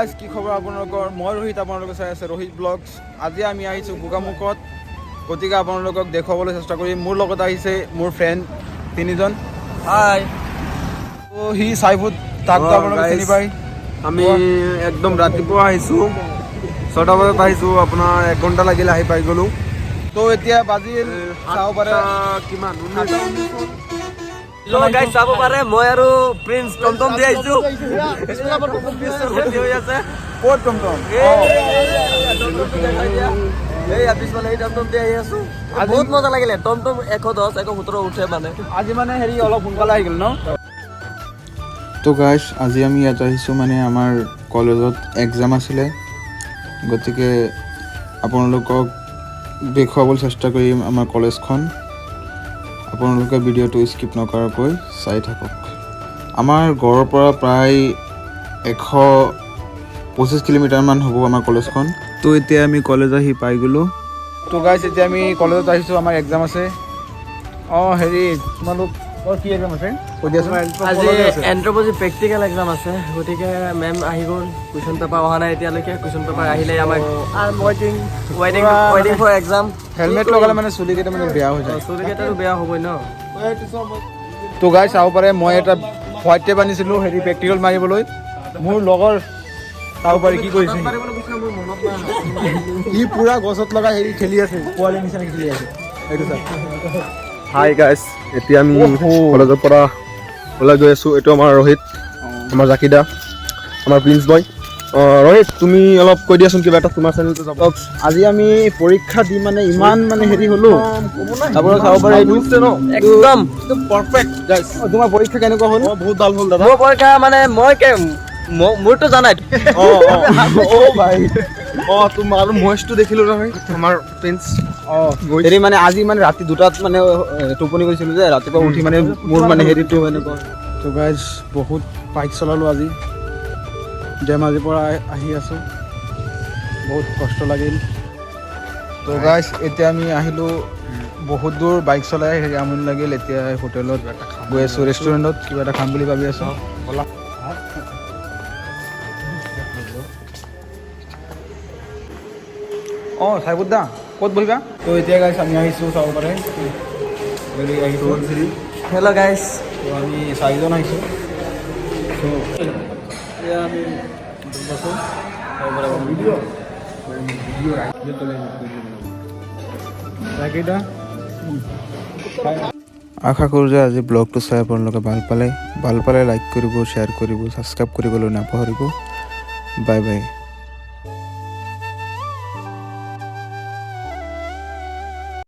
Guys, কি খবৰ আপোনালোকৰ? মই ৰোহিত, আপোনালোকে চাই আছে ৰোহিত ব্লগছ। আজি আমি আহিছোঁ গোগামুখত, গতিকে আপোনালোকক দেখুৱাবলৈ চেষ্টা কৰিম। মোৰ লগত আহিছে মোৰ ফ্ৰেণ্ড তিনিজন। হাই। ত' সি চাইফুদ, তাকতো অ, আপোনালোকে চিনি guys। পায়। আমি একদম ৰাতিপুৱা আহিছোঁ, 6টা বজাত আহিছোঁ। আপোনাৰ 1 ঘণ্টা লাগিল, আহি পাই গ'লোঁ। ত' এতিয়া বাজিল চাব পাৰে কিমান? গাইজ, চাব পাৰে, মই আৰু প্ৰিন্স টমটম দি আহিছো। হৈ আছে। ক'ত টমটম? এই পিছফালে এই টমটম দি আহি আছো। বহুত মজা লাগিলে। টমটম 110, 117 উঠে মানে। আজি মানে হেৰি অলপ সোনকালে আহি গ'ল ন? তো গাইছ, আজি আমি ইয়াত আহিছোঁ, মানে আমাৰ কলেজত এক্সাম আছিলে, গতিকে আপোনালোকক দেখুৱাবলৈ চেষ্টা কৰিম আমাৰ কলেজখন। আপোনালোকে ভিডিঅ'টো স্কিপ নকৰাকৈ চাই থাকক। আমাৰ ঘৰৰ পৰা প্ৰায় 125 কিলোমিটাৰমান হ'ব আমাৰ কলেজখন। তো এতিয়া আমি কলেজ আহি পাই গ'লোঁ। তো গাইজ, এতিয়া আমি কলেজত আহিছোঁ, আমাৰ এক্সাম আছে। অঁ, হেৰি, তোমালোকৰ কি এক্সাম আছে কৈ দিয়াচোন। আজি এন্থ্ৰপলজি প্ৰেক্টিকেল এক্সাম আছে, গতিকে মেম আহি গ'ল। কুৱেশ্যন পেপাৰ অহা নাই এতিয়ালৈকে। কুৱেশ্যন পেপাৰ আহিলে আমাক waiting, waiting for exam. Helmet লগালে মানে চুলিকেইটা মানে বেয়া হৈ যায়। চুলিকেইটাতো বেয়া হ'বই ন। তো গাইজ, চাব পাৰে, মই এটা হোৱাইট টেপ আনিছিলোঁ হেৰি প্ৰেক্টিকেল মাৰিবলৈ। মোৰ লগৰ চাব পাৰে কি কৰিছে। সি পুৰা গছত লগাই হেৰি খেলি আছে, পোৱালি নিচিনা খেলি আছে। এইটো চাওক। হাই গাইছ, এতিয়া আমি কলেজৰ পৰা ওলাই গৈ আছোঁ। এইটো আমাৰ ৰোহিত, আমাৰ জাকিদা, আমাৰ প্ৰিন্স বয়। অঁ ৰোহিত, তুমি অলপ কৈ দিয়াচোন কিবা এটা, তোমাৰ চেনেলটো যাব। আজি আমি পৰীক্ষা দি মানে ইমান মানে হেৰি হ'লো, আপোনালোক চাব পাৰে এইটো। ন। একদম। পাৰফেক্ট গাইছ। অ, তোমাৰ পৰীক্ষা কেনেকুৱা হ'ল? বহুত ভাল হ'ল দাদা। মোৰ পৰীক্ষা মানে মই মোৰতো জানাই। অঁ অঁ অ' ভাই, অঁ, তোমাৰ মহেশটো দেখিলোঁ নহয়, আমাৰ প্ৰিন্স। অঁ, হেৰি মানে আজি মানে ৰাতি 2টাত মানে টোপনি গৈছিলোঁ যে, ৰাতিপুৱা উঠি মানে মোৰ মানে হেৰিটো এনেকুৱা। তো গাইজ, বহুত বাইক চলালোঁ আজি। ধেমাজিৰ পৰা আহি আছোঁ, বহুত কষ্ট লাগিল। তো গাইজ, এতিয়া আমি আহিলোঁ বহুত দূৰ বাইক চলাই, হেৰি আমনি লাগিল। এতিয়া হোটেলত গৈ আছোঁ, ৰেষ্টুৰেণ্টত কিবা এটা খাম বুলি ভাবি আছোঁ। ব'লা। অঁ চাইবুদ দা, ক'ত বহিবা? তো এতিয়া গাইজ, আমি আহিছোঁ, চাব পাৰে, হেৰি আহিছোঁ। Hello' guys. তো আমি চাৰিজন আহিছোঁ। তো এতিয়া আমি বসো। বাকীটা। আশা কৰোঁ যে আজি ব্লগটো চাই আপোনালোকে ভাল পালে। ভাল পালে লাইক কৰিব, শ্বেয়াৰ কৰিব, ছাবস্ক্ৰাইব কৰিবলৈ নাপাহৰিব। Bye bye.